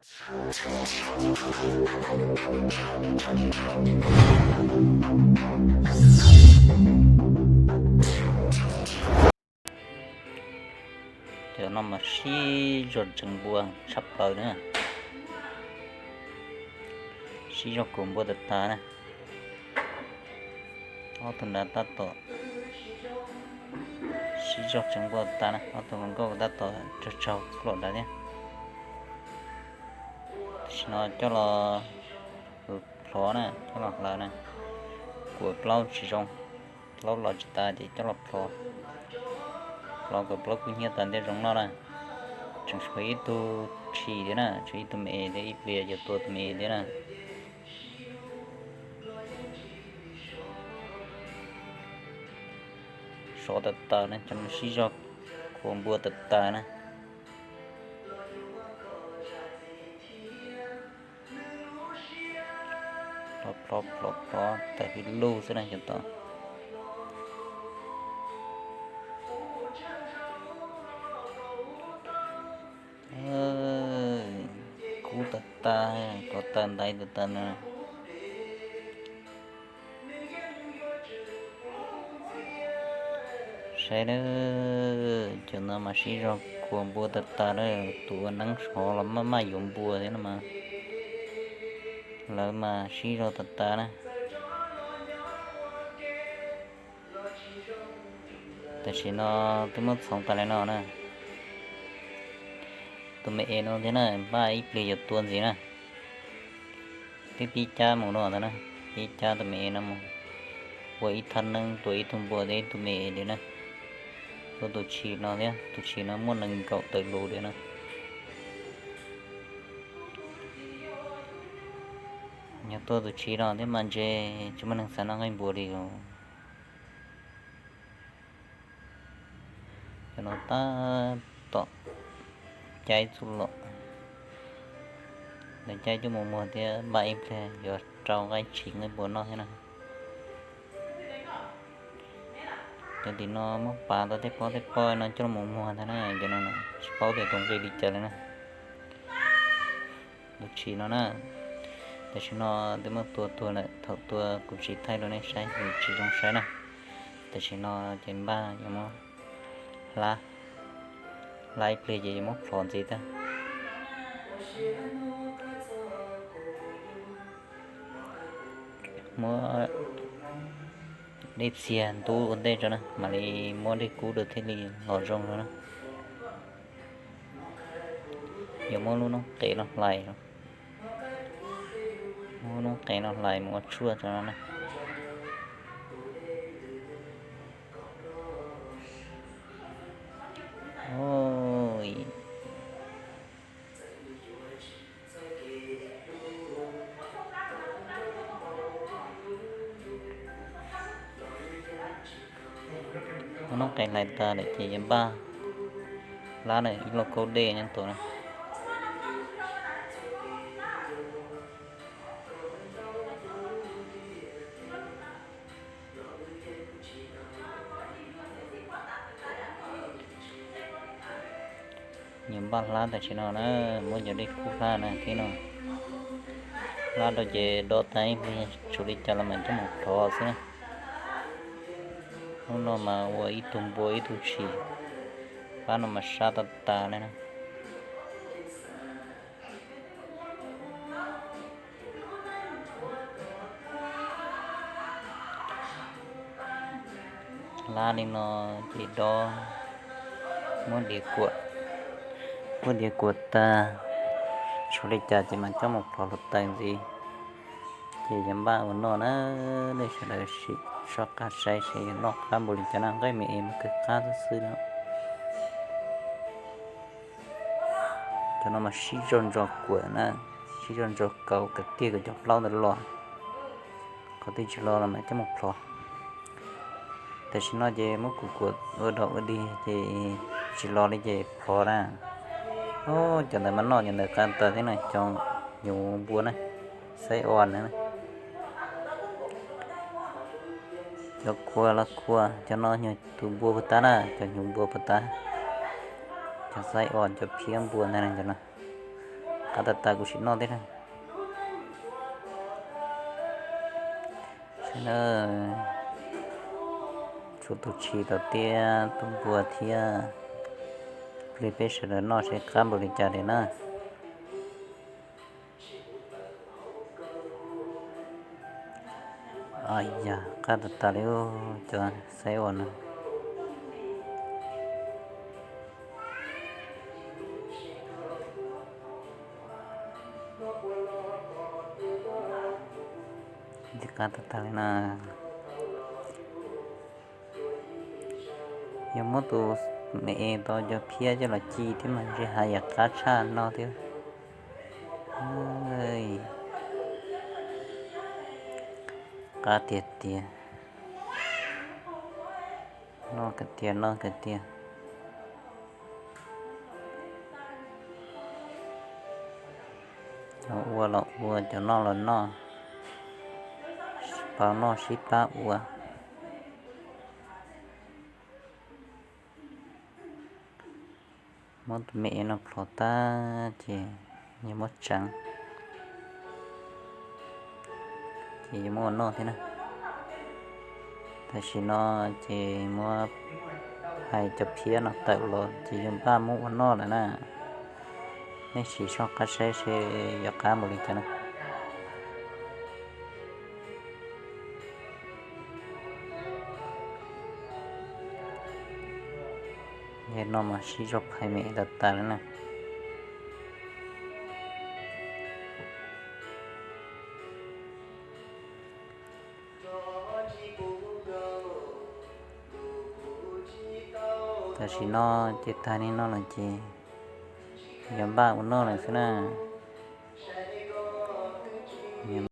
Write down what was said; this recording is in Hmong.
Cov no mas sib zog tseev npua tshaj plaws na. Sib zog kuam npua tag tag na. Ob tug nrad tab tom sib zog tseev npua tag na, ob tug hluas nkauj tab tom tsaug tsaug lom nrad thiab. Tam sim no coj los plhov na, coj los hlawv na. Kuam plaub tsis zoo, plaub los tsis tas ces coj los plhov. Plhov kom plaub kub hnyiab tas thiaj zoo noj na. Tseem tshuav ib tug tshis thiab na, tshuav ib tug me es thiab, ib pliag yuav tua tus me es thiab na. Sov tas tas na, cov no sib zog kuam npua tas tas na. Plhov plhov plhov plhov tawm hwj lug xwb na cov tod. Kub tas tas, plhov tas ntaiv tas tas na. Saib na, cov no mas sib zog kuam npua tas tas na, tus ua neeb sov los maj maj yuav npua thiab no mas. Lawv mas sib zog tas tas na. Tam sim no twb muab txhoov tas li no na. Tus me es no thiab na, npaj ib pliag yuav tua ntxiv na. Twb pib cab mus no ntag na, pib cab tus me es no mus ua ib thaj neeb tua ib tug npua thiab ib tug me es li na. Tua tus tshis no thiab, tus tshis no muaj nees nkaum tawm lus li na. Yog tua tus tshis no thiab mas ntshe tsis muaj neeg xav noj nqaij npua li os. Cov no tab tom caij txuj lom, lawv caij coj mus muag thiab npaj ib pliag yuav rau nqaij tshis nqaij npua noj thiab na. Cov tim no muab pav tau tej pob tej poj no coj los muag ntag na, cov no tsis paub tias tus nqi li cas li na. Tus tshis no na, tam sim no twb muab tua tuag lawm, thaum tua kuv tsis thaij rau nej saib, tsis zoo saib na. Tam sim no ces npaj yuav muab hlab, hlab ib pliag ces yuav muab plhov ntxiv tag. Muab dej txiag ntub ua ntej tso na, mam li muab dej kub rau thiaj li los zoo no na. Yuav muab lub noob qes no hlais, muab lub noob qes no hlais mus ua tshuaj tso no na. Muab noob qes hlais tag lawm ces yuav npaj hlab na, ib lauj kaub dej nyob ntawm na. Nyias npaj hlab tam sim no na, muab cov dej kub hlab na thiab no. Hlab rau ces do tag ib pliag, tshuav li cas los mas coj mus plhov xwb na. Hnub no mas ua ib tug npua ib tug tshis, pab no mas sab tas tas li na. Hlab li no ces do, muab diav kuam, muab diav kuam tag, tshuav li cas ces mas coj mus plhov hluav taws ntxiv. Ces yuav npaj ua noj na, nej sawv daws sim soj qab saib seb yuav noj qab npaum li cas na, nqaij me es mas kawg qab xwb xwb na. Cov no mas sib zog ntso kuam na, sib zog ntso kaus kom tiag kom cov plaub ntawd los. Qhov twg tsis los los mas coj mus plhov. Tam sim no ces muab kuam kuam ua dog ua dig ces tsis los li ces plhov na. Cov ntawd mas noj cov ntawd qab tas thiab na, cov hnyuv npua na, xaib os na. Cov khua los khua, cov no yog tus npua puag ta na, cov hnyuv npua puag ta. Cov xaib os, cov phiab npua ntag na cov no. Qab tas tas kuv sim noj thiab na. Saib na, tshuav tus tshis tom tiab, tus npua thiab. Cia peb sawv daws noj seb qab npaum li cas li na. Yog qab tas tas li cov xaiv uas no. Qab tas tas li na. Yog muab tus me es tau cov phiab coj los ci thiab mas ntshe haj yam qab tshaj no thiab. Qab tiag tiag. Noj kawg tiag, noj kawg tiag. Cov ua los ua, cov noj los noj, sib pab noj sib pab ua. Muab tus me es no plhov tag ces yuav muab tseev, ces yuav muab ua noj thiab na. Tam sim no ces muab phais cov phiab no tawm los ces yuav npaj muab ua noj lawm na. Nej sim soj qab saib seb yuav qab npaum li cas na. Yog no mas sib zog phais me tas tas lawm na. Tam sim no ces tag li no lawm ces yuav npaj ua noj lawm xwb na.